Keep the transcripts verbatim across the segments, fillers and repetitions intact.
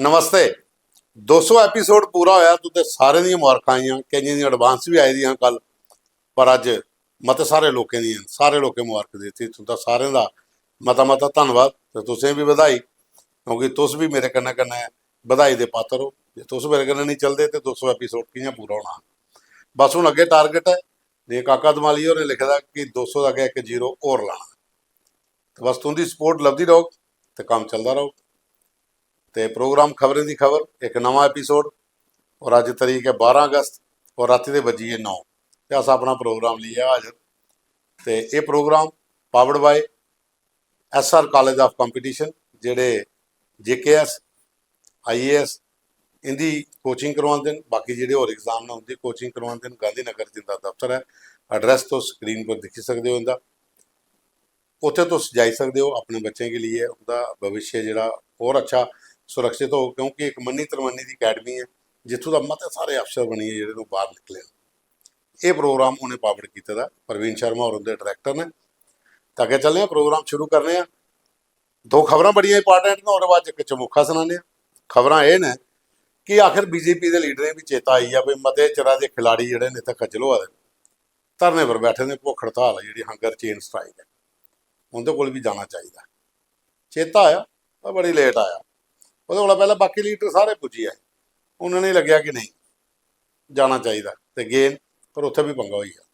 नमस्ते। दो सौ एपिसोड पूरा होया, तुंदे सारें दियां मुबारखां आइयां, केइयें दियां एडवांस भी आई दियां कल, पर अज्ज मते सारे लोकें दियां, सारे लोकें मुबारक दित्ती। तुंदा सारें दा मता मता धन्नवाद ते तुसें भी बधाई, क्योंकि तुस भी मेरे कन्नै कन्नै बधाई दे पात्र हो। जे तुस मेरे कन्नै नहीं चलदे ते दो सौ एपिसोड कि'यां पूरा होना हा? बस हुन अग्गें टारगेट ऐ, जे काका दमाली होरें लिखे दा कि दो सौ दे अग्गें इक जीरो होर लाना। ते बस तुंदी सपोर्ट लभदी रौह्ग ते कम्म चलदा रौह्ग। ते प्रोग्राम खबरें दी खबर, इक नमां एपिसोड, और अज्ज तरीक ऐ बारां अगस्त, और रातीं दे बज्जी गे नौ। ते अस अपना प्रोग्राम लेइयै हाजर। ते एह् programme powered by S R College of Competition, जेह्ड़े जे के एस, आई ए एस, इंदी कोचिंग करवांदे न, बाकी जेह्ड़े होर एग्जाम न उंदी कोचिंग करवांदे न। गांधीनगर च इंदा दफ्तर ऐ, एड्रेस तुस स्क्रीन पर दिक्खी सकदे ओ इंदा। उत्थै तुस जाई सकदे ओ अपने बच्चें के लिए, उंदा भविष्य जेह्ड़ा होर अच्छा सुरक्षित होग, क्योंकि इक मन्नी तरमन्नी दी अकैडमी ऐ जित्थूं दा मते सारे अफसर बनियै जेह्ड़े न ओह् बाह्र निकले न। एह् प्रोग्राम उ'नें पावड़ कीते दा, प्रवीण शर्मा होर उंदे डायरैक्टर न। ते अग्गें चलने आं, प्रोग्राम शुरू करने आं। दो खबरां बड़ियां इंपार्टेंट न, ओह्दे बाद च इक चमुखा सनाने आं। खबरां एह् न कि आखिर बीजेपी दे लीडरें बी चेता आई गेआ भई मते चिरा दे खिलाड़ी जेह्ड़े न इत्थै खज्जल होआ दे न, धरने पर बैठे दे, भुक्ख हड़ताल ऐ जेह्ड़ी, हंगर चेन स्ट्राइक ऐ, उं'दे कोल बी जाना चाहिदा। चेता आया, पर बड़ी लेट आया। ओह्दे कोला पैह्लें बाकी लीडर सारे पुज्जी आए, उ'नें गी लग्गेआ कि नेईं, जाना चाहिदा, ते गे न, पर उत्थै बी पंगा होई गेआ,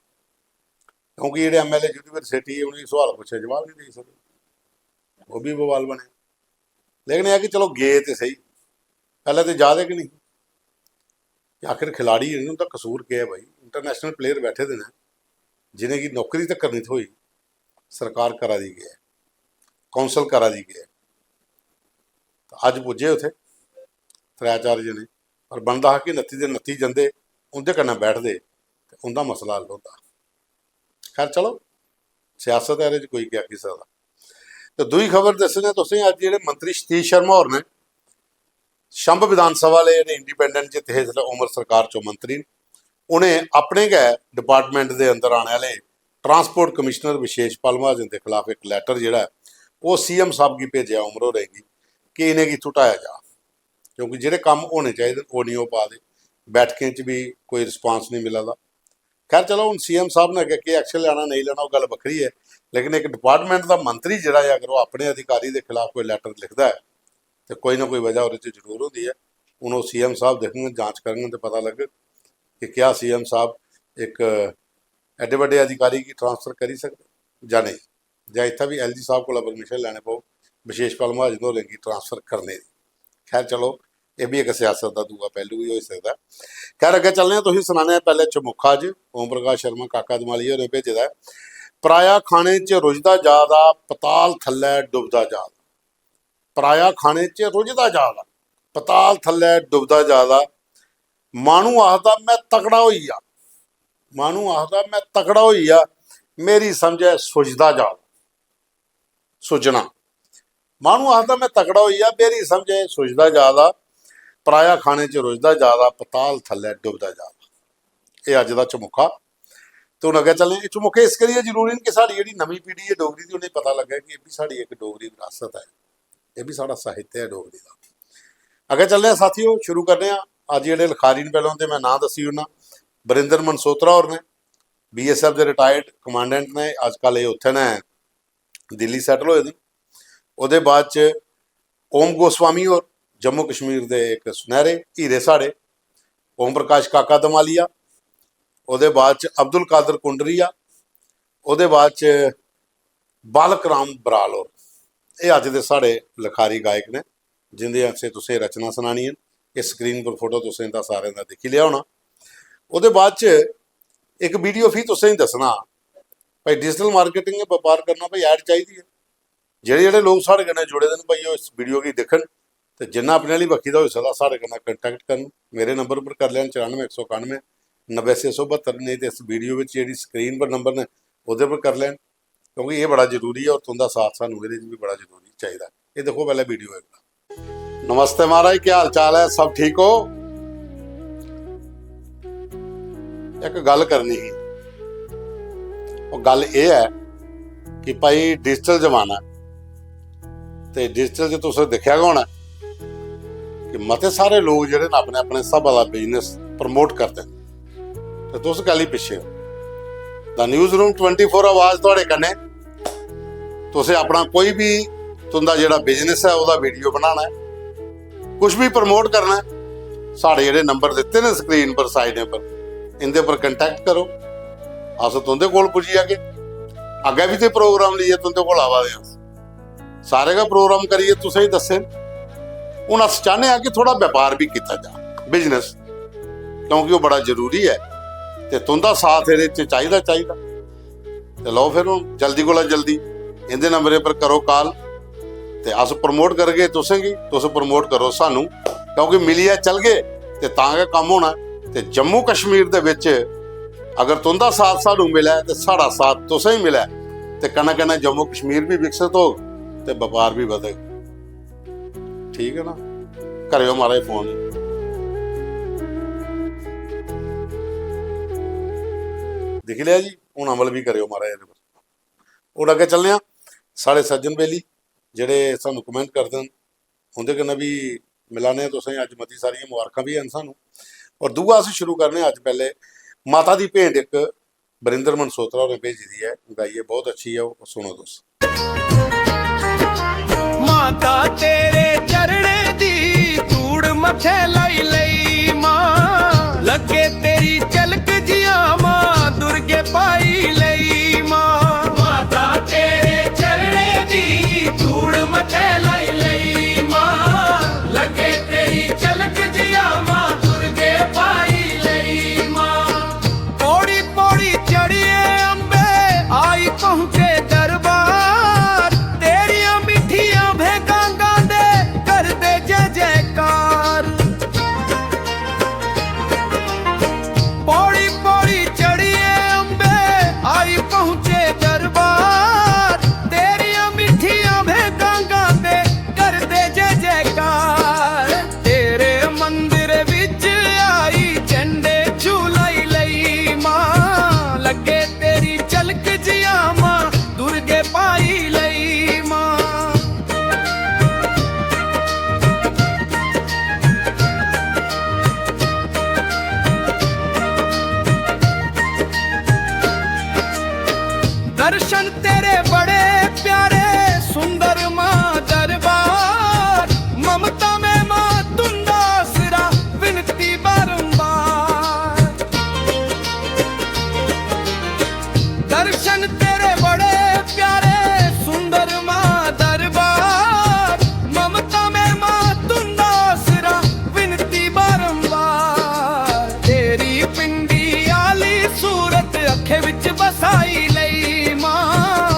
क्योंकि जेह्ड़े एम एल ए यूनिवर्सिटी, उ'नेंगी सोआल पुच्छे, जवाब निं देई सके, ओह् बी बवाल बने। लेकिन एह् ऐ कि चलो, गे ते सेही, पैह्लें ते जा दे गै नेईं। ते आखिर खिलाड़ी न, उं'दा कसूर केह् ऐ भाई? इंटरनेशनल प्लेयर बैठे दे न, जि'नेंगी नौकरी तक्कर निं थ्होई, सरकार करा दी केह् ऐ, काउंसल करा दी केह् ऐ? ते अज्ज पुज्जे उत्थै त्रै चार जने, पर बनदा हा कि नत्ती दे नत्ती जंदे, उं'दे कन्नै बैठदे ते उं'दा मसला हल होंदा। खैर, चलो, सियासत ऐ, एह्दे च कोई केह् आखी सकदा। ते दूई खबर दस्सने तुसें, अज्ज जेह्ड़े मंत्री सतीश शर्मा होर ने, शंभ विधानसभा आह्ले जेह्ड़े इंडिपेंडेंट जित्ते हे, इसलै उमर सरकार चो मंत्री न, उ'नें अपने गै डिपार्टमेंट दे अंदर आने आह्ले ट्रांसपोर्ट कमिश्नर विशेष पाल महाजन दे खिलाफ इक लैटर जेह्ड़ा ऐ, ओह् सी एम साहब गी भेजेआ, उमर होरें गी, कि इ'नेंगी इत्थूं हटाया जा, क्योंकि जेह्ड़े कम्म होने चाहिदे न, ओह् निं हो पा दे। बैठकें च बी कोई रिस्पांस निं मिला दा। खैर, चलो, हून सी एम साहब ने अग्गें केह् एक्शन लैना, नेईं लैना, ओह् गल्ल बक्खरी ऐ, लेकिन इक डिपार्टमेंट दा मंत्री जेह्ड़ा ऐ, अगर ओह् अपने अधिकारी दे खिलाफ कोई लैटर लिखदा ऐ, ते कोई ना कोई वजह ओह्दे च जरूर होंदी ऐ। हून ओह् सी एम साहब दिक्खङन, जांच करङन, ते पता लग्गग कि क्या सी एम साहब इक एड्डे बड्डे अधिकारी गी ट्रांसफर करी सकदे जां नेईं, जां इत्थै बी एल जी साहब कोला परमिशन लैने पौग विशेष पाल महाजन होरें गी ट्रांसफर करने दी। खैर, चलो, एह् बी इक सियासत दा दूआ पैह्लू बी होई सकदा ऐ। खैर, अग्गें चलने आं, तुसें सनाने आं पैह्लें चमुखा च ओम प्रकाश शर्मा काका दमाली होरें भेजे दा ऐ। पराया खाने च रुझदा जा दा, पताल थल्लै डुबदा जा दा। पराया खाने च रुझदा जा दा, पताल थल्लै डुबदा जा दा। माह्नू आखदा, "में तगड़ा होई गेआ।" माह्नू आखदा, "में तगड़ा होई गेआ, मेरी समझै सुझदा जा दा।" सुझना। माह्नू आखदा, "में तगड़ा होई गेआ, मेरी समझै सुझदा जा दा।" पराया खाने च रुझदा जा दा, पताल थल्लै डुबदा जा दा। एह् अज्ज दा चमुखा। ते हून अग्गें चलने, एह् चमुखे इस करियै जरूरी न कि साढ़ी जेह्ड़ी नमीं पीढ़ी ऐ डोगरी दी, उ'नेंगी पता लग्गै कि एह् बी साढ़ी इक डोगरी बरासत ऐ, एह् बी साढ़ा साहित्य ऐ डोगरी दा। अग्गें चलने आं साथियो, शुरू करने आं। अज्ज जेह्ड़े लखारी न, पैह्लें उं'दे में नांऽ दस्सी ओड़ना। बरिंदर मनसोत्रा होर न, बी एस एफ दे रिटायर्ड कमांडेंट न, अजकल एह् उत्थै न, दिल्ली सैटल होए दे न। ओह्दे बाद च ओम गोस्वामी होर, जम्मू कश्मीर दे इक सुनैरे हीरे साढ़े, ओम प्रकाश काका दमालिया, ओह्दे बाद च अब्दुल कादर कुंडरिया, ओह्दे बाद च बालक राम बराल होर। एह् अज्ज दे साढ़े लखारी गायक न, जिं'दे असें तुसें रचना सनानियां न। इस स्क्रीन पर फोटो तुसें इं'दा सारें दा दिक्खी लेआ होना। ओह्दे बाद च इक वीडियो फ्ही तुसें गी दस्सना, भाई, डिजिटल मार्केटिंग ऐ, बपार करना, भाई, ऐड चाहिदी ऐ। जेह्ड़े जेह्ड़े लोक साढ़े कन्नै जुड़े दे न, भाई, ओह् इस वीडियो गी दिक्खन ते जिन्ना अपने आह्ली बक्खी दा होई सकदा, साढ़े कन्नै कंटैक्ट करन। मेरे नंबर पर करी लैन, चरानुऐ इक सौ कानुऐ नब्बै छे सौ बह्त्तर, नेईं ते इस वीडियो बिच जेह्ड़ी स्क्रीन पर नंबर न, ओह्दे पर करी लैन, क्योंकि एह् बड़ा जरूरी ऐ और तुं'दा साथ सानूं एह्दे च बी बड़ा जरूरी चाहिदा। एह् दिक्खो पैह्लें वीडियो इक। नमस्ते महाराज, केह् हाल चाल ऐ? सब ठीक हो? इक गल्ल करनी ही। ओह् गल्ल एह् ऐ कि भाई, डिजिटल जमाना ऐ ते डिजिटल च तुसें दिक्खेआ गै होना ऐ कि मते सारे लोक जेह्ड़े न, अपने अपने स्हाबा दा बिजनेस प्रमोट करदे न, ते तुस कैह्ली पिच्छे ओ? The newsroom twenty four आवाज थुआढ़े कन्नै। तुसें अपना कोई बी, तुं'दा जेह्ड़ा बिजनेस ऐ, ओह्दा वीडियो बनाना ऐ, कुछ बी प्रमोट करना ऐ, साढ़े जेह्ड़े नंबर दित्ते न स्क्रीन पर, साइडें पर, इं'दे पर कंटैक्ट करो। अस तुं'दे कोल पुज्जी जागे। अग्गें बी ते प्रोग्राम लेइयै तुं'दे कोल आवा दे आं। सारे गै प्रोग्राम करियै तुसें गी दस्से न। हून अस चाह्न्ने आं कि थोह्ड़ा बपार बी कीता जा, बिजनेस, क्योंकि ओह् बड़ा जरूरी ऐ ते तुं'दा साथ एह्दे च चाहिदा, चाहिदा। ते लओ फिर, हून जल्दी कोला जल्दी इं'दे नंबरें पर करो काल, ते अस प्रमोट करगे तुसें गी, तुस प्रमोट करो सानू, क्योंकि मिलियै चलगे ते तां गै कम्म होना ऐ। ते जम्मू कश्मीर दे बिच अगर तुं'दा साथ सानू मिलै ते साढ़ा साथ तुसें गी मिलै, ते कन्नै कन्नै जम्मू कश्मीर बी विकसित होग ते बपार बी बधग। ठीक है ना? करेओ महाराज फोन। दिक्खी लेआ जी, हून अमल बी करेओ महाराज एह्दे पर। हून अग्गें चलने आं। साढ़े सज्जन बेली जेह्ड़े सानू कमेंट करदे न, उं'दे कन्नै बी मिलाने आं तुसें। अज्ज मती सारियां मुबारखां बी हैन सानू। और दूआ अस शुरू करने आं अज्ज पैह्ले माता दी भेंट इक बरिंदर मनसोत्रा होरें भेजी दी ऐ, गाइयै बहुत अच्छी ऐ, ओह् सुनो तुस। माता तेरे चरणें दी धूड़ मथे लाई लेई मां, लग्गे तेरी झलक जियां मां दुर्गे पाई लेई मां। माता तेरे चरणें दी धूड़ मथे लाई लेई मां, लग्गे तेरी झलक जियां मां दुर्गे पाई लेई मां। पौड़ी पौड़ी चढ़िए अम्बे आई पहुंचे दरबार, तेरियां मिठियां भेंगां गांदे करदे जय जयकार। पौड़ी पौड़ी चढ़िए अम्बे आई पहुंचे दरबार, तेरियां मिठियां भेंगां गांदे करदे जय जयकार। तेरे मंदिर विच आई झंडे झूलाई लई मां, लग्गे तेरी झलक जियां मां दुर्गे पाई लई मां। दर्शन तेरे बड़े प्यारे सुंदर मां दरबार, ममता में मां तुंदा आसरा विनती बारंबार। दर्शन तेरे बड़े प्यारे सुंदर मां दरबार, ममता में मां तुंदा आसरा विनती बारंबार। तेरी पिंडी आली सूरत अखे विच बसाई लई मां,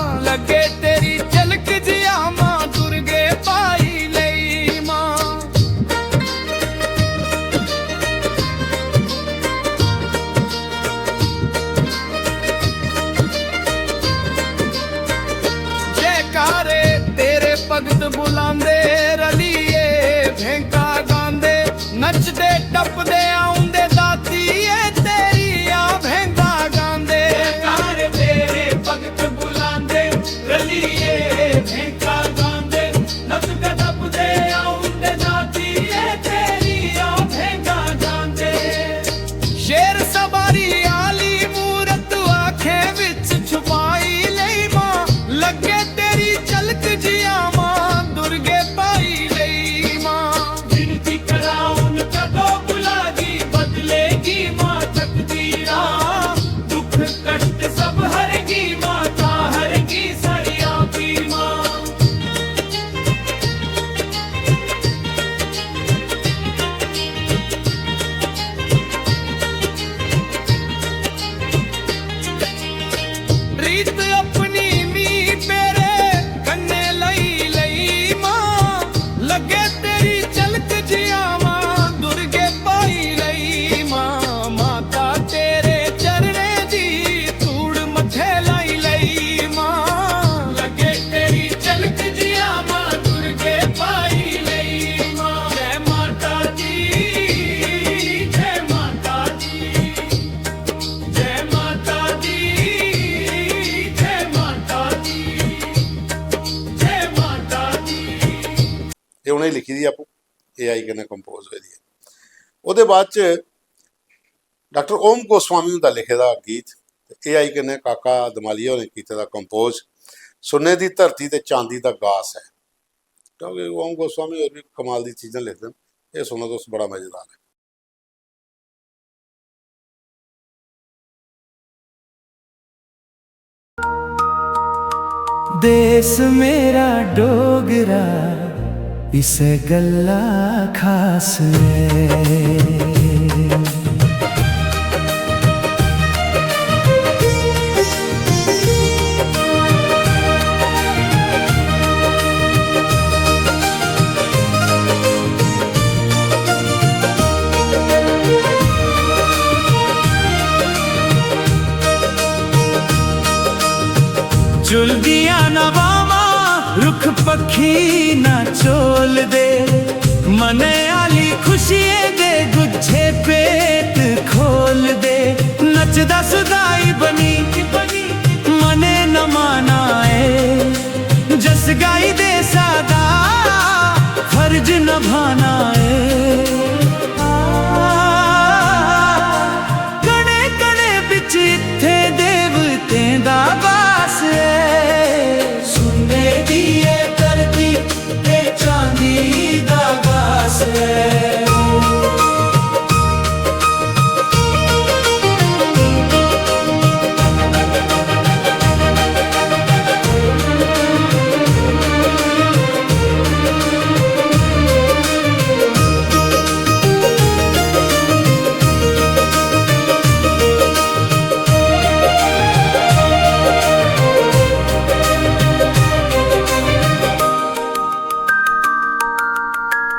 एआई कन्नै कंपोज होई दी ऐ। ओह्दे बाद च डाक्टर ओम गोस्वामी हुंदा लिखे दा गीत ते एआई कन्नै काका दमालिया होरें कीते दा कंपोज सुन्ने दी धरती ते चांदी दा गास ऐ। क्योंकि ओम गोस्वामी होर बी कमाल दी चीजां लिखदे न। एह् सुनो तुस, बड़ा मजेदार ऐ। देस मेरा डोगरा इस्सै गल्ला खास ऐ। झुलदियां नवावां रुख पक्खी ना झोलदे, मनै आह्ली खुशियें दे गुच्छे भेत खोलदे। नचदा सदाई बनी, बनी मनै नमाना ऐ, जस गाई देसा दा फर्ज नभाना ऐ। कणे कणे बिच इत्थै देवतें दा बास ऐ। सुन्ने दी ऐ धरती ते चांदी दा गास ऐ।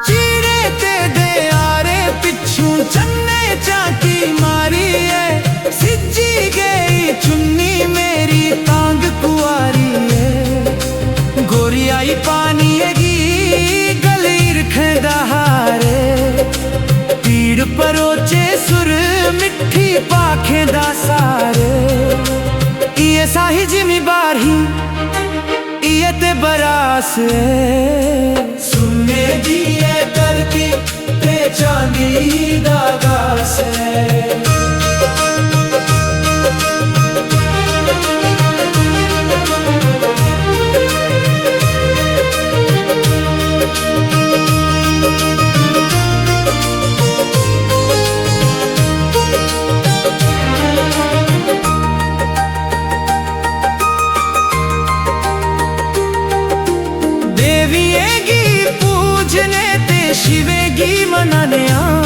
चीड़े ते दयारे पिच्छों चन्ने झांकी मारी ऐ। सिज्जी गेई चुन्नी मेरी तांग कुआरी ऐ। गोरी आई पानियै गी गली रखदा हारे। पीड़ परोचे सुर मिट्ठी भाखें दा सारे। इ'यै साही जिमीबार ही, इ'यै ते बरास ऐ। सुन्ने दी ऐ धरती ते चांदी दा गास ऐ। देवियें गी पूजने ते शिवें गी मनाने आं।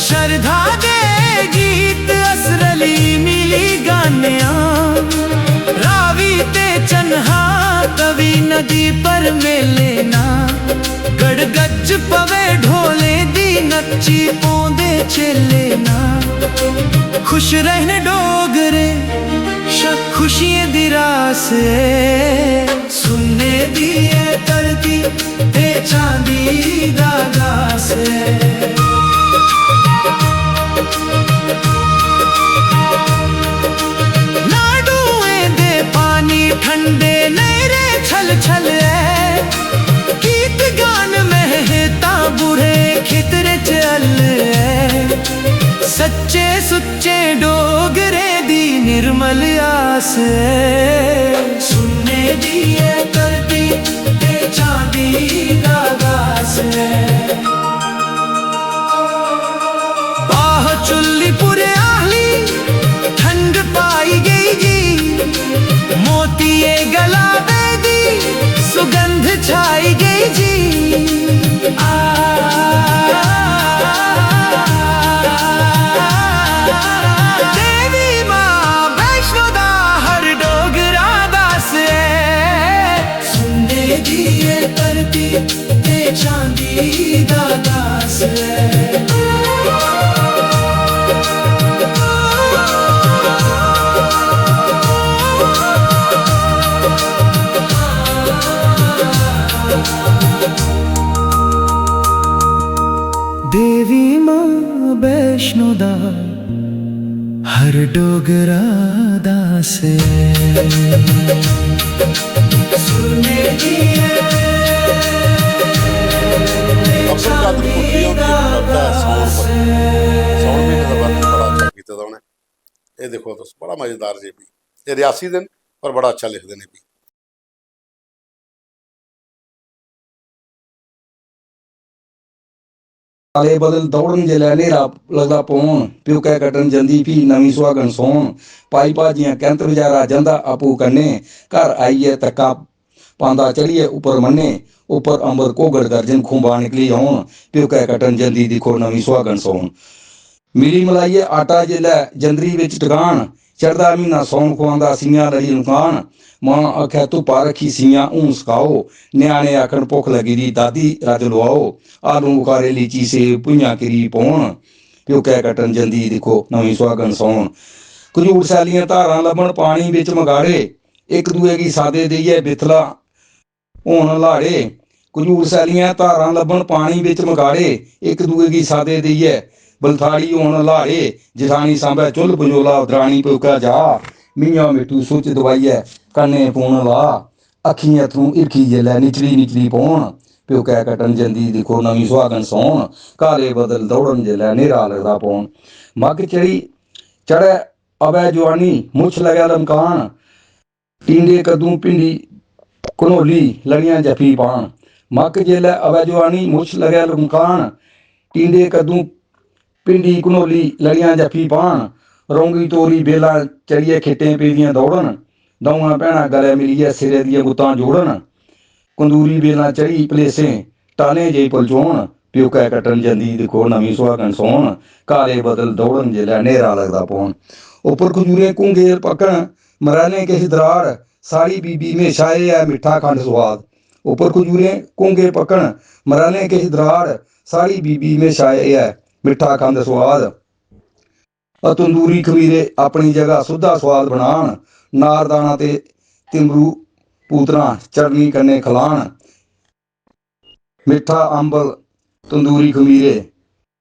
शरधा दे गीत अस रली मिली गाने आं। रावी ते चन्हा तवी नदी पर मेले ना। गड़गज्ज पवै ढोलें दी नच्ची पौंदे चेले ना। खुश रैह्न डोगरे, खुशियें दी रास ऐ। सुन्ने दी ऐ धरती ते चांदी दा गास ऐ। नाडुएं दे पानी ठंडे नैरे छल छल ऐ। गीत गान महतां बुरे खितरे च अल ऐ। सच्चे सुच्चे डोगरे दी निर्मल आस ऐ। सुन्ने दी ऐ धरती ते चांदी दा गास ऐ। बाह चुल्ली पुरे आह्ली ठंड पाई गेई जी। मोतिये गलाबे दी सुगंध छाई गेई जी। आ, देवी मां वैष्णो दा हर डोगरा दास ऐ। सुन्ने दी ऐ धरती ते चांदी दा दास ऐ। देवी मां वैष्णो दा हर डोगरा दास ऐ। सुने दी ऐ। अब्दुल कादिर एह् दिक्खो तुस, बड़ा मजेदार जे बी। एह् रियासी दे न, पर बड़ा अच्छा लिखदे न एह् बी। काले बदल दौड़न जेल्लै न्हेरा लगदा पौन, प्योकै कट्टन जंदी फ्ही नमीं सुहागन सौन। पाई भाजियां कैंत बजारा जंदा आपूं कन्नै, घर आइयै तक्का पांदा चढ़ियै उप्पर मन्ने, उप्पर अंबर घोगड़ गर्जन खुंबा निकली औन, प्योकै कट्टन जंदी दिक्खो नमीं सुहागन सौन। मिली मलाइयै आटा जेल्लै जंदरी बिच टकान, चढ़दा म्हीना सौन खुआंदा सीयां लड़ी लुकान। मां आखै धुप्पा रक्खी सीयां हून सकाओ, ञ्याणे आखन भुक्ख लगी दी दादी रज्ज लोआओ। आलू बुखारे लीची सेब भुञां किरी पौन, प्योकै कट्टन जंदी दिक्खो नमीं सुहागन सौन। खजूर सैल्लियां धारां लब्भन पानी बिच मगाड़े, इक दुए गी सादे देइयै बिथला होन ल्हाड़े। खजूर सैल्लियां धारां लब्भन पानी बिच मगाड़े, इक दुए गी सादे देइयै बलथाड़ी होन ल्हाड़े। जठानी सांभै चु'ल्ल पंजोला दरानी प्योकै जा, मियां मिट्ठू सुच्च दबाइयै कन्नै पौन ला। अक्खियें अत्थरूं हिरखी जेल्लै निचली निचली पौन, प्योकै कट्टन जंदी दिक्खो नमीं सुहागन सौन। काले बदल दौड़न जेल्लै न्हेरा लगदा पौन। मक्क चढ़ी चढ़ै अवै जुआनी, मुच्छ लगै लमकान। टींडे कद्दू भिंडी घनोली लड़ियां जफ्फी पान। मक्क जेल्लै अवै जुआनी, मुच्छ लगै लमकान। टींडे कद्दू भिंडी घनोली लड़ियां जफ्फी पान। रौंगी तोरी बेलां चढ़ियै खिट्टें पेदियां दौड़न। दौआं भैनां गलै मिलियै सिरै दियां गुत्तां जोड़न। कंदूरी बेलां चढ़ी पलेसें टालें जेही पलचोन। प्योकै कट्टन जंदी दिक्खो नमीं सुहागन सौन। काले बदल दौड़न जेल्लै न्हेरा लगदा पौन। उप्पर खजूरें घुंगे पक्कन मरैलें किश दराड़। साढ़ी बीबी म्हेशा एह् ऐ मिट्ठा खंड सोआद। उप्पर खजूरें घुंगे पक्कन मरैलें किश दराड़। साढ़ी बीबी म्हेशा एह् ऐ मिट्ठा खंड सोआद। तंदूरी खमीरे अपनी जगह सुद्धा सोआद बनान। नारदाना ते तिमरू पूतना चटनी कन्नै खलान। मिट्ठा अंबल तंदूरी खमीरे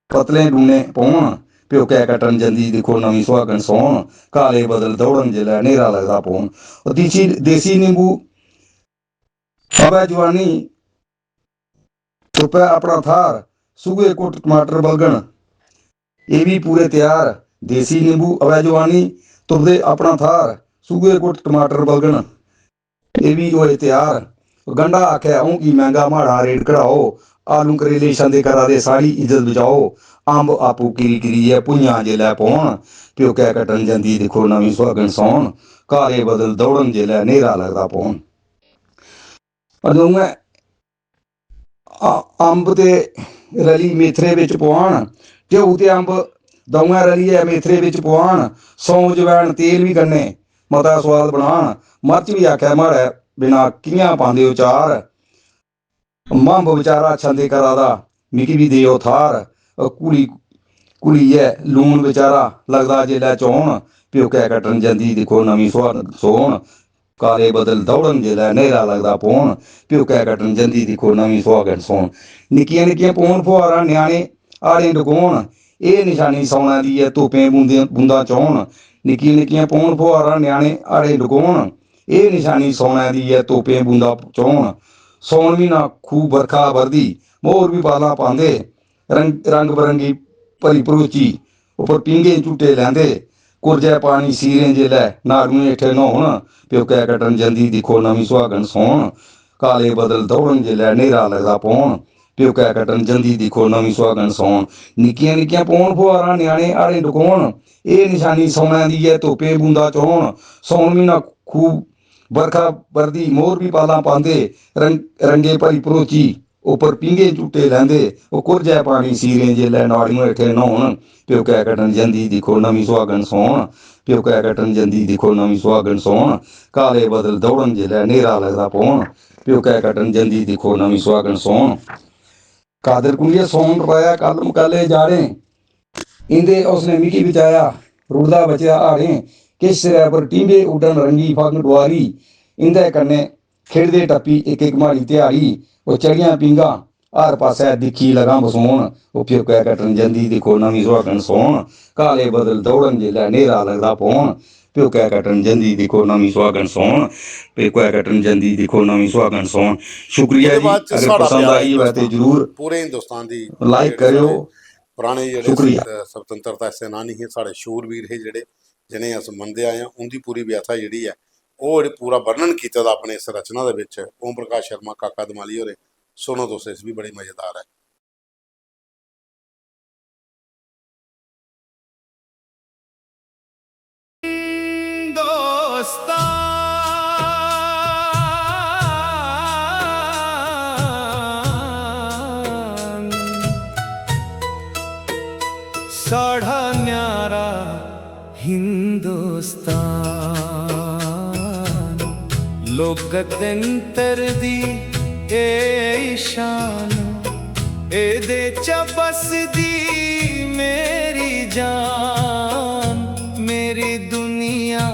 पतले डूने पौन। प्योकै कट्टन जंदी दिक्खो नमीं सुहागन सौन। काले बदल दौड़न जेल्लै न्हेरा लगदा पौन। ओह् देसी देसी नींबू अवै जुआनी तुप्पै अपना थाह्र। सूहे कुट्ट टमाटर बलगन एह् बी पूरे त्यार। देसी नींबू अवै जुआनी तुपदे अपना थाह्र। सूहे कुट्ट टमाटर बलगन एह् बी होए त्यार। गंढा आखै अ'ऊं की मैंह्गा माड़ा रेट घटाओ। आलू करेले छंदे करा दे साढ़ी इज्जत बचाओ। अम्ब आपूं किरी किरियै भुञां जेल्लै पौन। प्योकै कट्टन जंदी दिक्खो नमीं सुहागन सौन। काले बदल दौड़न जेल्लै न्हेरा लगदा पौन। अदूं गै अम्ब ते रली मेथरे बिच पुआन। ढेऊ ते अम्ब दौऐ रलियै मेथरे बिच पुआन। सौंफ जवैन तेल बी कन्नै मता सोआद बनान। मर्च बी आखै माड़ै बिना कि'यां पांदे ओ चार। मंब बेचारा छंदे करा दा मिगी बी देओ थाह्र। घुली घुलियै लून बेचारा लगदा जेल्लै चौन। प्योकै कट्टन जंदी दिक्खो नमीं सुहागन सौन। काले बदल दौड़न जेल्लै न्हेरा लगदा पौन। प्योकै कट्टन जंदी दिक्खो नमीं सुहागन सौन। निक्कियां निक्कियां पौन फुहारां ञ्याणे हाड़ें डकोन। एह् नशानी सौना दी ऐ धुप्पें बूंदें बूंदां चौन। निक्कियां निक्कियां पौन फुहारां ञ्याणे हाड़ें डकोन। एह् नशानी सौना दी ऐ धुप्पें बूंदां चौन। सौन म्हीना खूब बरखा बरदी मोर बी बालां पांदे। रंग रंग बरंगी भरी भरोची उप्पर पींह्गें झूटे लैंदे। कुरजै पानी सीरें जेल्लै नाड़ुएं हेठें न्हौन। प्योकै कट्टन जंदी दिक्खो नमीं सुहागन सौन। काले बदल दौड़न जेल्लै न्हेरा लगदा पौन। प्योकै कट्टन जंदी दिक्खो नमीं सुहागन सौन। निक्कियां निक्कियां पौन फुहारां ञ्याणे हाड़ें डकोन। एह् नशानी सौना दी ऐ धुप्पें बूंदा चौन। सौन म्हीना खूब बरखा बरदी मोर बी बालां पांदे। रंग रंगे भरी भरोची उप्पर पींह्गे झूटे लैंदे। ओह् कुरजै पानी सीरें जेल्लै नाड़ियों हेठें न्हौन। प्योकै कट्टन जंदी दिक्खो नमीं सुहागन सौन। प्योकै कट्टन जंदी दिक्खो नमीं सुहागन सौन। काले बदल दौड़न जेल्लै न्हेरा लगदा पौन। प्योकै कट्टन जंदी दिक्खो नमीं सुहागन सौन। कादर कुड़िये सौन रपाया कल मकाले जाड़ें। इंदे हौसले मिगी बचाया रुढ़दा बचेआ हाड़ें। किश सिरै पर टींबे उड्डन रंगी फंग डुआरी। इंदे कन्नै खेढदे टप्पी इक इक म्हाड़ी ध्याड़ी। ओह् चढ़ियां पींघां हर पासै दिक्खी लगां बसोन। ओह् प्योकै कट्टन जंदी दिक्खो नमीं सुहागन सौन। काले बदल दौड़न जेल्लै न्हेरा लगदा पौन। प्योकै कट्टन जंदी दिक्खो नमीं सुहागन सौन। प्योकै कट्टन जंदी दिक्खो नमीं सुहागन सौन। शुक्रिया जी, अगर पसंद आई होऐ ते जरूर पूरे हिंदुस्तान दी like करेओ। पराने जेह्ड़े शुक्रिया। स्वतंत्रता सेनानी हे, साढ़े शूरवीर हे जेह्ड़े, जिनेंगी अस मनदे आए आं, उंदी पूरी व्यथा जेह्ड़ी ऐ, ओह् जेह्ड़ी पूरा वर्णन कीते दा अपने इस रचना दे बिच ओम प्रकाश शर्मा काका दमाली होरें। सुनो तुस, इस बी बड़ी मजेदार ऐ। हिंदुस्तान, साढ़ा न्यारा हिंदुस्तान, लोकतंत्र दी ए शान, एदे च बसदी मेरी जान, मेरी दुनिया,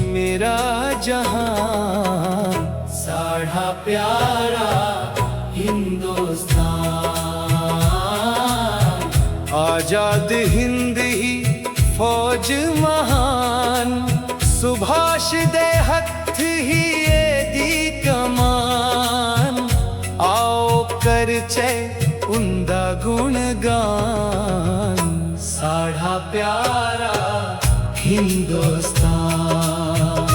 मेरा जहान, साढ़ा प्यारा हिंदुस्तान। आजाद हिंद ही फौज महान, सुभाष दे हत्थ ही एदी कमान। आओ करचै उंदा गुणगान, साढ़ा प्यारा हिंदुस्तान।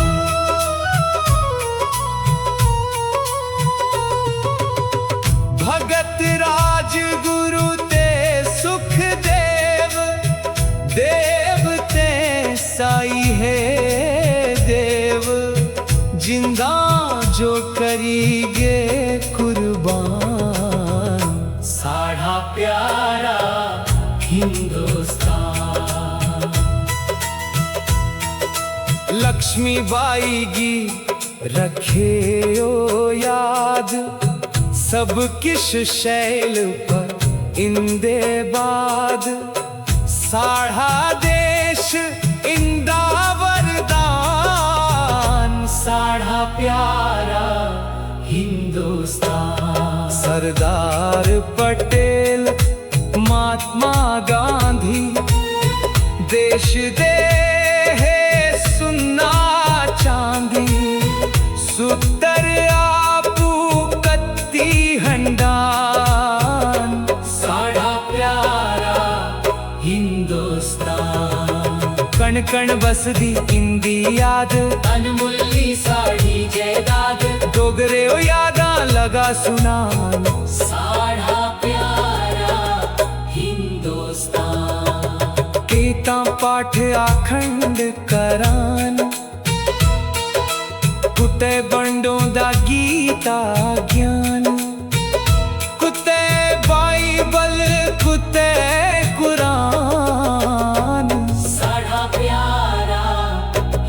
भगत राजगुरु ते सुखदेव, देव ते साई हे देव, जिंदा जो करी गे कुर्बान, साढ़ा प्यारा हिंदुस्तान। लक्ष्मी बाई गी रखेओ याद, सब किश शैल पर इंदे बाद। साढ़ा देश इंदा वरदान, साढ़ा प्यारा हिंदुस्तान। सरदार पटेल, महात्मा गांधी, देश दे हे सुन्ना चांदी, सूत्र आपू कत्ती हंडान, साढ़ा प्यारा हिंदुस्तान। कण कण बसदी इंदी याद, अनमुल्ली साढ़ी जायदाद। डोगरे ओ यादां लगा सुनान, साढ़ा प्यारा हिंदुस्तान। केतां पाठ अखंड करान, कुतै बंडों दा गीता ज्ञान, कुतै बाइबल, कुतै कुरान। साढ़ा प्यारा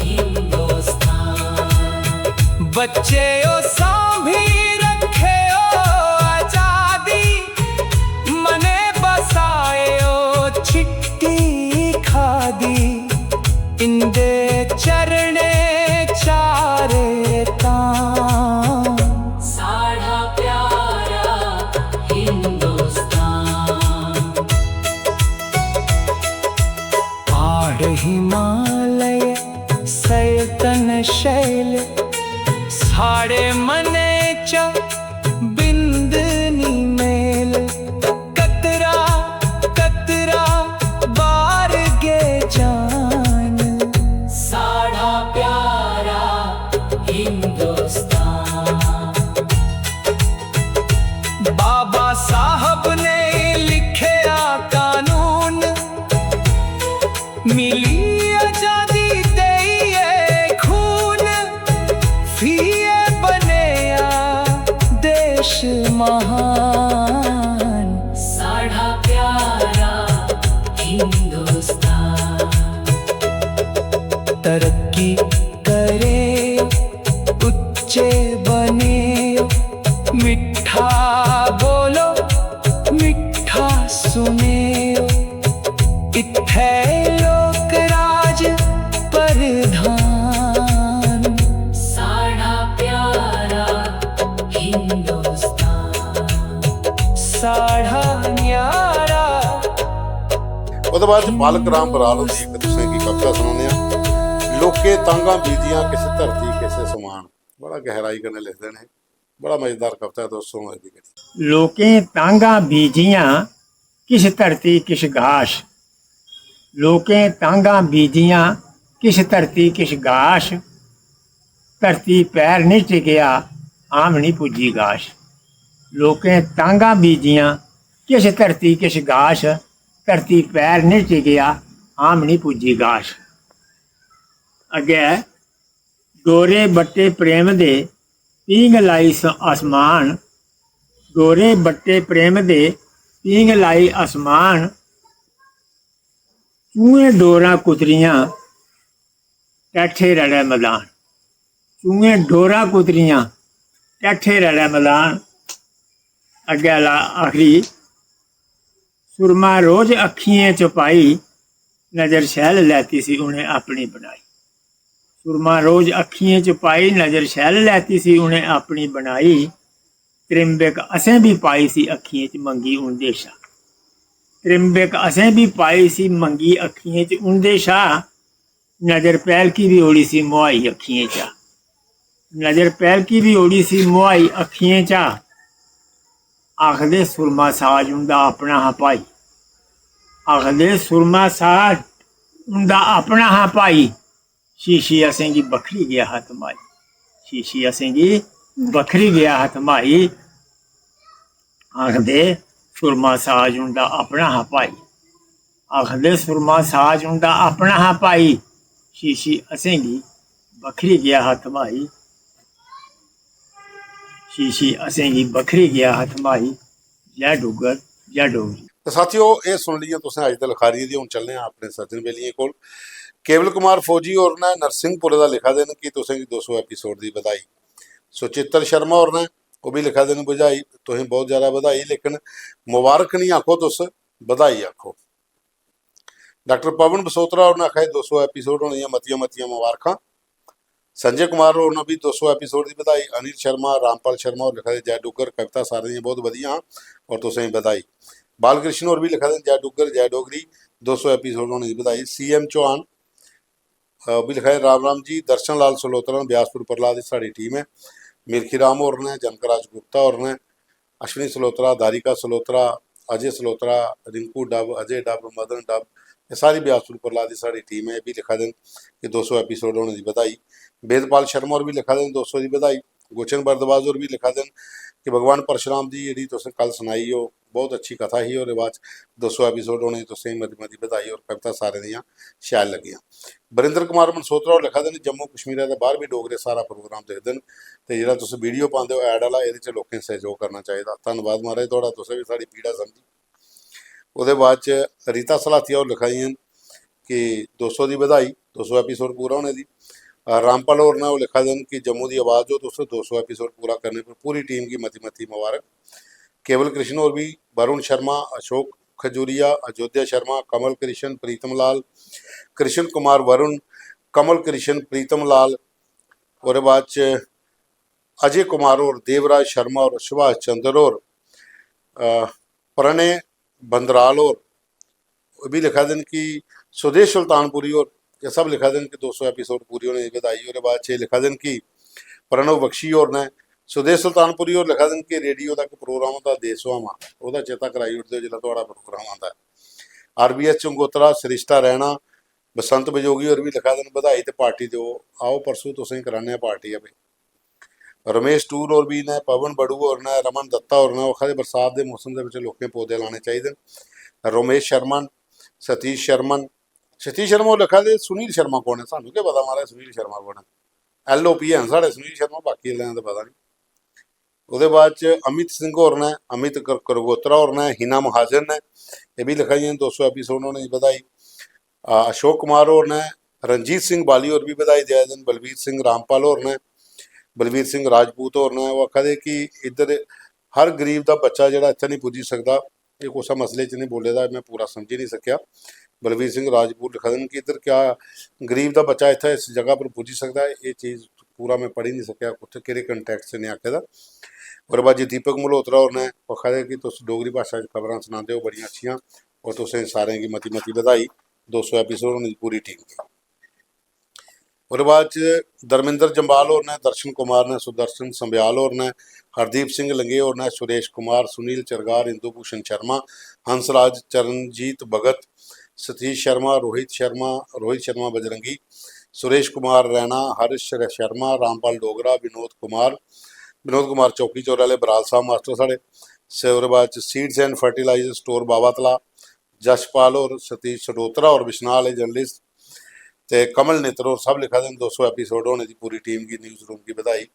हिंदुस्तान। बच्चे ओ सांभी रखेओ आजादी, मने बसाएओ चिट्टी खादी। इंदे चरणे चारे तां। साढ़ा प्यारा हिंदुस्तान। पहाड़ हिमालय सैतन शैल, साढ़े मनै च बिंद नी मेल। कतरा कतरा बार गे जान। साढ़ा प्यारा हिंदुस्तान। बाबा साहब ने लिखेआ कानून, मिली आजादी देइयै खून, फ्ही एह् बनेआ देश महान। साढ़ा प्यारा हिंदुस्तान। तरक्की करे, उच्चे बने, मिट्ठा बोलो, मिट्ठा सुने। इत्थै लोक राज प्रधान। साढ़ा प्यारा हिंदुस्तान। साढ़ा न्यारा। ओह्दे बाद च बालक राम बराल हुंदी इक तुसें गी कविता सनाने आं। लोकें तांगां बीजियां किस धरती किस समान। बड़ा गहराई कन्नै लिखदे न। बड़ा मजेदार कविता ऐ, तुस सुनो एह्दी कविता। लोकें तांगां बीजियां किश धरती किश गाश। लोकें तांगां बीजियां किश धरती किश गाश, धरती पैर निं टिकेआ, आम निं पुज्जी गाश। लोकें तांगां बीजियां, किश धरती किश गाश, धरती पैर निं टिकेआ, आम निं पुज्जी गाश। अग्गै डोरे बट्टे प्रेम दे, पींग लाई स-, आसमान। डोरे बट्टे प्रेम दे, पींग लाई आसमान। चूहें डोरां कुतरियां, टैठे रड़ै मदान। चूहें डोरां कुतरियां, टैठे रड़ै मदान। अग्गै आह्ला आखरी, सुरमा रोज अक्खियें च पाई, नजर शैल लैती सी उ'नें अपनी बनाई। सुरमा रोज अक्खियें च पाई, नजर शैल लैती सी उ'नें अपनी बनाई। त्रिंबक असें बी पाई सी अक्खियें च मंगी उं'दे शा। त्रिंबक असें बी पाई सी मंगी अक्खियें च उं'दे शा। नजर पैलकी बी ओड़ी सी मुहाई अक्खियें चा। नजर पैलकी बी ओड़ी सी मुहाई अक्खियें चा। आखदे सुरमा साज उं'दा अपना हा भाई। आखदे सुरमा साज उं'दा अपना हा भाई। शीशी असेंगी बक्खरी गेआ हा थमाई। शीशी असेंगी बक्खरी गेआ हा थमाई। आखदे सुरमा साज उं'दा अपना हा भाई। आखदे सुरमा साज उं'दा अपना हा भाई। शीशी असेंगी बक्खरी गेआ हा थमाई। शीशी असेंगी बक्खरी गेआ हा थमाई। जै डुग्गर, जै डोगरी। ते साथियो, एह् सुन लियां तुसें अज्ज दा लखारी दी। हून चलने आं अपने सज्जन बेलियें कोल। केवल कुमार फौजी होर न नरसिंहपुर दा लिखा दे न कि तुसें गी दो सौ एपिसोड दी बधाई। सुचित्तर शर्मा होर न, ओह् बी लिखा दे न बधाई, तुसें बहुत ज्यादा बधाई, लेकिन मुबारक निं आखो तुस, बधाई आखो। डाक्टर पवन बसोत्रा होर ने आखेआ दो सौ एपिसोड होने दियां मतियां मतियां मुबारखां। संजय कुमार होर ने बी दो सौ एपिसोड दी बधाई। अनिल शर्मा, रामपाल शर्मा होर लिखा दे, "जय डुग्गर, कविता सारें दियां बहुत बधियां हां और तुसें गी बधाई।" बालकृष्ण होर बी लिखा दे, "जय डुग्गर, जय डोगरी, दो सौ एपिसोड होने दी बधाई।" सी एम चौहान, अ, ओह् बी लिखा दे, "राम राम जी, दर्शन लाल सलोत्रा न, ब्यासपुर प्रहलाद दी साढ़ी टीम ऐ।" मिल्खी राम होर ने, जनक राज गुप्ता होर ने, अश्विनी सलोत्रा, दारिका सलोत्रा, अजय सलोत्रा, रिंकू डब, अजय डब, मदन डब, एह् सारी ब्यासपुर प्रहलाद दी साढ़ी टीम ऐ, एह् बी लिखा दे न कि दो सौ एपिसोड होने दी बधाई। वेदपाल शर्मा होर बी लिखा दे न दो सौ दी बधाई। गोचन भारद्वाज होर बी लिखा दे न कि भगवान परशुराम दी जेह्ड़ी तुसें कल सनाई, ओह् बहुत अच्छी कथा ही। ओह्दे बाद च दो सौ एपिसोड होने दी तुसें गी मती मती बधाई और कविता सारें दियां शैल लग्गियां। बरिंदर कुमार मनसोत्रा होर लिखा दे न, "जम्मू कश्मीरै दे बाह्र बी डोगरे सारा प्रोग्राम दिखदे न ते जेह्ड़ा तुस वीडियो पांदे ओ ऐड आह्ला, एह्दे च लोकें सैह्जोग करना चाहिदा।" धन्नवाद महाराज थुआढ़ा, तुसें बी साढ़ी पीड़ा समझी। ओह्दे बाद च रीता सलाथिया होर लिखा दियां न कि दो सौ दी बधाई, दो सौ एपिसोड पूरा होने दी। अ, रामपाल होर न, ओह् लिखा दे न कि जम्मू दी आवाज ओ तुस, दो सौ एपिसोड पूरा करने पर पूरी टीम गी मती मती मुबारक। केवल कृष्ण होर बी, वरुण शर्मा, अशोक खजूरिया, अयोध्या शर्मा, कमल कृष्ण, प्रीतम लाल, कृष्ण कुमार वरुण, कमल कृष्ण, प्रीतम लाल, ओह्दे बाद च अजय कुमार होर, देवराज शर्मा होर, सुभाष चंद्र होर, अ, प्रणय बंदराल होर, ओह् बी लिखा दे न कि सुदेश सुल्तानपुरी होर, एह् सब लिखा दे न कि दो सौ एपिसोड पूरी होने दी बधाई। ओह्दे बाद च एह् लिखा दे न कि प्रणव बख्शी होर न, सुदेश सुल्तानपुरी होर लिखा दे न कि रेडियो दा इक प्रोग्राम होंदा देस सुहामा, ओह्दा चेता कराई ओड़दे ओ जिसलै थुआढ़ा प्रोग्राम आंदा ऐ। आर बी एस चंगोत्रा, सरिश्ता रैना, बसंत बजोगी होर बी लिखा दे न, बधाई ते पार्टी देओ, आओ परसों तुसेंगी कराने आं पार्टी। अबे रमेश टूर होर बी न, पवन बड़ू होर न, रमन दत्ता होर न, ओह् आखा दे बरसात दे मौसम दे बिच लोकें पौधे लाने चाहिदे न। रमेश शर्मा न, सतीश शर्मा न। सतीश शर्मा होर लिखा दे, "सुनील शर्मा कौन ऐ?" सानू केह् पता महाराज सुनील शर्मा कौन ऐ, एल ओ पी हैन साढ़े सुनील शर्मा, बाकी आह्लें दा पता निं। ओह्दे बाद च अमित सिंह होर न, अमित कर-, करगोत्रा होर न, हिना महाजन न, एह् बी लिखा दियां न दो सौ एपिसोड होने दी बधाई। आ, अशोक कुमार होर न, रंजीत सिंह बाली होर बी बधाई देआ दे न, बलबीर सिंह रामपाल होर न, बलबीर सिंह राजपूत होर न, ओह् आखा दे कि इद्धर हर गरीब दा बच्चा जेह्ड़ा इत्थै निं पुज्जी सकदा, एह् कुसै मसले च निं बोले दा, में पूरा समझी निं सकेआ। बलबीर सिंह राजपूत लिखा दे न कि इद्धर क्या गरीब दा बच्चा इत्थै इस जगह पर पुज्जी सकदा ऐ, एह् चीज पूरा में पढ़ी निं सकेआ, कुत्थै केह्ड़े context च इ'नें आखे दा। ओह्दे बाद जी दीपक मल्होत्रा होर न, ओह् आखा दे कि तुस डोगरी भाशा च खबरां सनांदे ओ बड़ियां अच्छियां, और तुसें सारें गी मती मती बधाई दो सौ एपिसोड होने दी पूरी टीम गी। ओह्दे बाद च धर्मेंद्र जम्वाल होर न, दर्शन कुमार न, सुदर्शन संब्याल होर न, हरदीप सिंह लंगेह होर न, सुरेश कुमार, सुनील चरगार, इंदु भूषण शर्मा, हंसराज, चरणजीत भगत, सतीश शर्मा, रोहित शर्मा, रोहित शर्मा बजरंगी, सुरेश कुमार रैना, हर्ष शर्मा, रामपाल डोगरा, विनोद कुमार, विनोद कुमार चौकी चौरे आह्ले बराल साहब मास्टर साढ़े। से ओह्दे बाद च Seeds and Fertilizer Store बाबा तला, जशपाल होर, सतीश सडोत्रा होर बिश्नाह आह्ले जर्नलिस्ट, ते कमल नेत्र होर सब लिखा दे न दो सौ एपिसोड होने दी पूरी टीम गी, न्यूज़ रूम गी बधाई।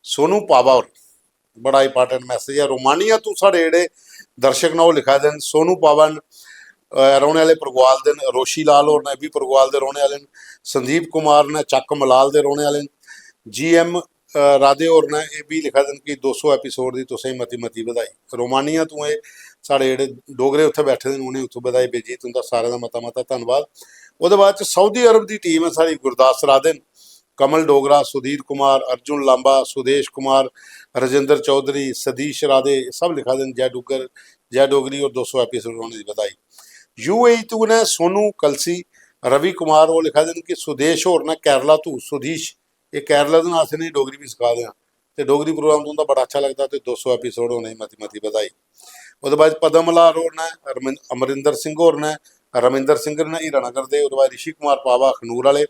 सोनू पावा होर, बड़ा इंपार्टेंट मैसेज ऐ। रोमानिया तू साढ़े जेह्ड़े दर्शक न, ओह् लिखा दे न, सोनू पावा न, अ, रौह्ने आह्ले परगवाल दे न, रोशी लाल होर न, एह् बी परगवाल दे रौह्ने आह्ले न, संदीप कुमार न, चक्क मलाल दे रौह्ने आह्ले न, जी एम, अ, राधे होर न, एह् बी लिखा दे न कि दो सौ एपिसोड दी तुसें मती मती बधाई। रोमानिया तू एह् साढ़े जेह्ड़े डोगरे उत्थै बैठे दे न, उ'नें उत्थूं बधाई भेजी। तुं'दा सारें दा मता मता धन्नवाद। ओह्दे बाद च सऊदी अरब दी टीम ऐ साढ़ी, गुरदास राधे न, कमल डोगरा, सुधीर कुमार, अर्जुन लांबा, सुदेश कुमार, राजेंद्र चौधरी, सतीश राधे, एह् सब लिखा दे न, "जय डुग्गर, जय डोगरी" और दो सौ एपिसोड होने दी बधाई। यूएई तू ने सोनू कलसी, रवि कुमार, ओह् लिखा दे न कि सुदेश होर न केरला तू, सुधीश, एह् केरला दे न, अस इ'नेंगी डोगरी बी सखा दे आं। ते डोगरी प्रोग्राम तुं'दा बड़ा अच्छा लगदा ते दो सौ एपिसोड होने दी मती मती बधाई। ओह्दे बाद पद्म लाल होर न, रमिन-, अमरिंदर सिंह होर न, रमिंदर सिंह न हीरानगर दे। ओह्दे बाद रिशी कुमार पावा अखनूर आह्ले,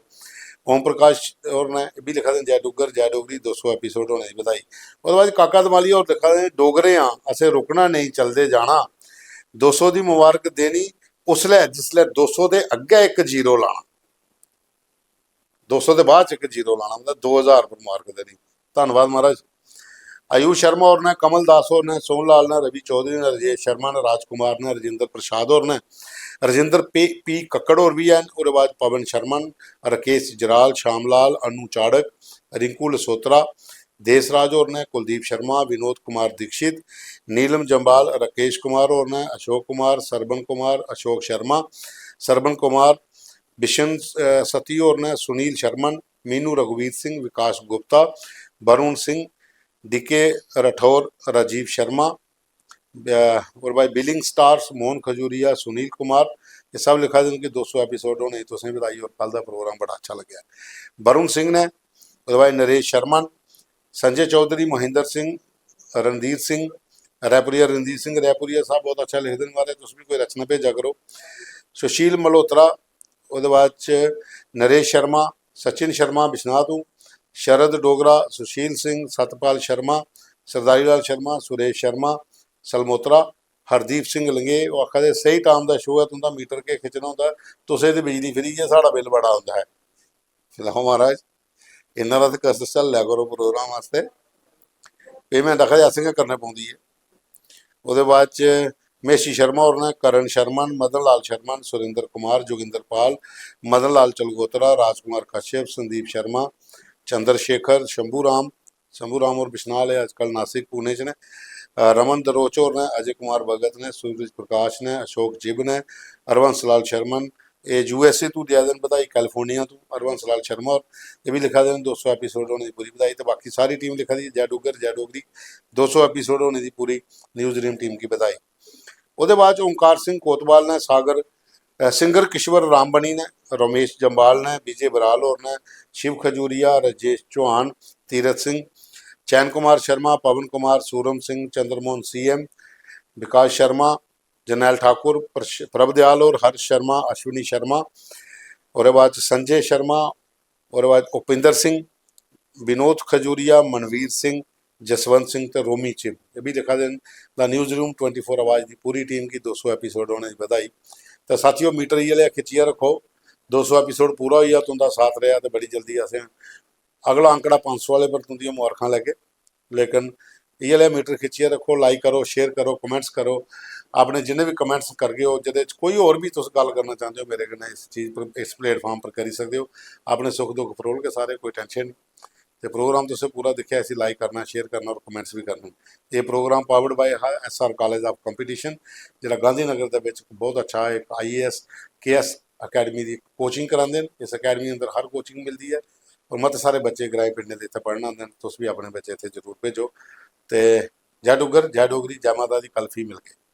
ओम प्रकाश होर न, एह् बी लिखा दे न, "जय डुग्गर, जय डोगरी, दो सौ एपिसोड होने दी बधाई।" ओह्दे बाद काका दमालिया होर लिखा दे, "डोगरे आं, असें रुकना नेईं, चलदे जाना। दो सौ दी मुबारक देनी उसलै, जिसलै दो सौ दे अग्गै इक जीरो लाना।" दो सौ दे बाद च इक जीरो लाना, मतलब दो ज्हार पर मुबारक देनी। धन्नवाद महाराज। आयुष शर्मा होर ने, कमल दास होर ने, सोहन लाल ने, रवि चौधरी ने, राजेश शर्मा ने, राजकुमार ने, राजेंद्र प्रसाद होर ने, राजेंद्र पी, पी कक्कड़ होर बी हैन। ओह्दे बाद पवन शर्मा न, राकेश जराल, श्याम लाल, अनु चाड़क, रिंकू लसोत्रा, देसराज होर ने, कुलदीप शर्मा, विनोद कुमार दीक्षित, नीलम जम्बाल, राकेश कुमार होर ने, अशोक कुमार, सरबन कुमार, अशोक शर्मा, सरबन कुमार, बिशन, अ, सती होर ने, सुनील शर्मन, मीनू रघुवीर सिंह, विकास गुप्ता, वरुण सिंह, डीके राठौर, राजीव शर्मा, अ, और भाई बिलिंग स्टार्स, मोहन खजूरिया, सुनील कुमार, ये सब लिखा दे न कि दो सौ एपिसोड होने दी तुसें बधाई और कल दा प्रोग्राम बड़ा अच्छा लग्गेआ। वरुण सिंह ने, ओह्दे बाद नरेश शर्मन, संजय चौधरी, महेंद्र सिंह, रणधीर सिंह, रैपुरिया, रणधीर सिंह रैपुरिया साहब बहुत अच्छा लिखदे न, महाराज तुस बी कोई रचना भेजा करो। सुशील मल्होत्रा, ओह्दे बाद च नरेश शर्मा, सचिन शर्मा बिश्नाह तू, शरद डोगरा, सुशील सिंह, सतपाल शर्मा, सरदारी लाल शर्मा, सुरेश शर्मा, सलमोत्रा, हरदीप सिंह लंगे, ओह् आखा दे, "स्हेई टाम दा शो ऐ तुं'दा, मीटर केह् खिच्चना होंदा ऐ, तुसें ते बिजली फ्री ऐ, साढ़ा बिल बड़ा औंदा ऐ।" लैओ महाराज, इन्ना हारा ते कश्ट झल्लै करो प्रोग्राम आस्तै, पेमेंट आखा दे असें गै करनी पौंदी ऐ। ओह्दे बाद च मेशी शर्मा होर न, करण शर्मा न, मदन लाल शर्मा न, सुरेंद्र कुमार, जोगिंदर पाल, मदन लाल चलगोत्रा, राजकुमार कश्यप, संदीप शर्मा, चंद्रशेखर, शंभू राम, शंभू राम होर बिश्नाह आह्ले, अजकल नासिक पुणे च न, अ, रमन दरोच होर न, अजय कुमार भगत न, सूरज प्रकाश न, अशोक जिब न, हरबंस लाल शर्मा न, एह् यूएसए तू देआ दे न बधाई, कैलिफोर्निया तू हरबंस लाल शर्मा होर, एह् बी लिखा दे न दो सौ एपिसोड होने दी पूरी बधाई, ते बाकी सारी टीम लिखा दी ऐ, "जय डुग्गर, जय डोगरी, दो सौ एपिसोड होने दी पूरी न्यूज़ रूम टीम गी बधाई।" ओह्दे बाद च ओंकार सिंह कोतवाल ने, सागर, अ, सिंगर किश्वर रामबनी ने, रमेश जम्बाल ने, विजय बराल होर ने, शिव खजूरिया, राजेश चौहान, तीरथ सिंह, चैन कुमार शर्मा, पवन कुमार, सूरम सिंह, चंद्रमोहन सीएम, विकास शर्मा, जरनैल ठाकुर, प्रश-, प्रभ दयाल होर, हर्ष शर्मा, अश्विनी शर्मा, ओह्दे बाद च संजय शर्मा, ओह्दे बाद उपिंदर सिंह, विनोद खजूरिया, मनवीर सिंह, जसवंत सिंह ते रोमी चिब, एह् बी लिखा दे न। The newsroom twenty four आवाज़ दी पूरी टीम गी दो सौ एपिसोड होने दी बधाई। ते साथियो, मीटर इ'यै लेआ खिच्चियै रक्खो, दो सौ एपिसोड पूरा होई गेआ, तुं'दा साथ रेहा ते बड़ी जल्दी असें अगला आंकड़ा पंज सौ आह्ले पर तुं'दियां मुबारखां लैगे। लेकिन इ'यै लेआ मीटर खिच्चियै रक्खो, लाइक करो, शेयर करो, कमेंट्स करो। अपने जिन्ने बी कमेंट्स करगे ओ, जेह्दे च कोई होर बी तुस गल्ल करना चांह्दे ओ मेरे कन्नै, इस चीज पर, इस प्लेटफार्म पर करी सकदे ओ। अपने सुख दुख फरोलगे सारे, कोई टैंशन निं। ते प्रोग्राम तुसें पूरा दिक्खेआ, इसी लाइक करना, शेयर करना और कमेंट्स बी करने। एह् programme powered by SR College of Competition, जेह्ड़ा गांधीनगर दे बिच बहुत अच्छा इक आईएएस, केएएस अकैडमी दी कोचिंग करांदे न। इस अकैडमी अंदर हर कोचिंग मिलदी ऐ और मते सारे बच्चे ग्राएं पिंडें दे इत्थै पढ़न आंदे न। तुस बी अपने बच्चे इत्थै जरूर भेजो। ते जय डुग्गर, जय डोगरी, जय माता दी, कल फ्ही मिलगे।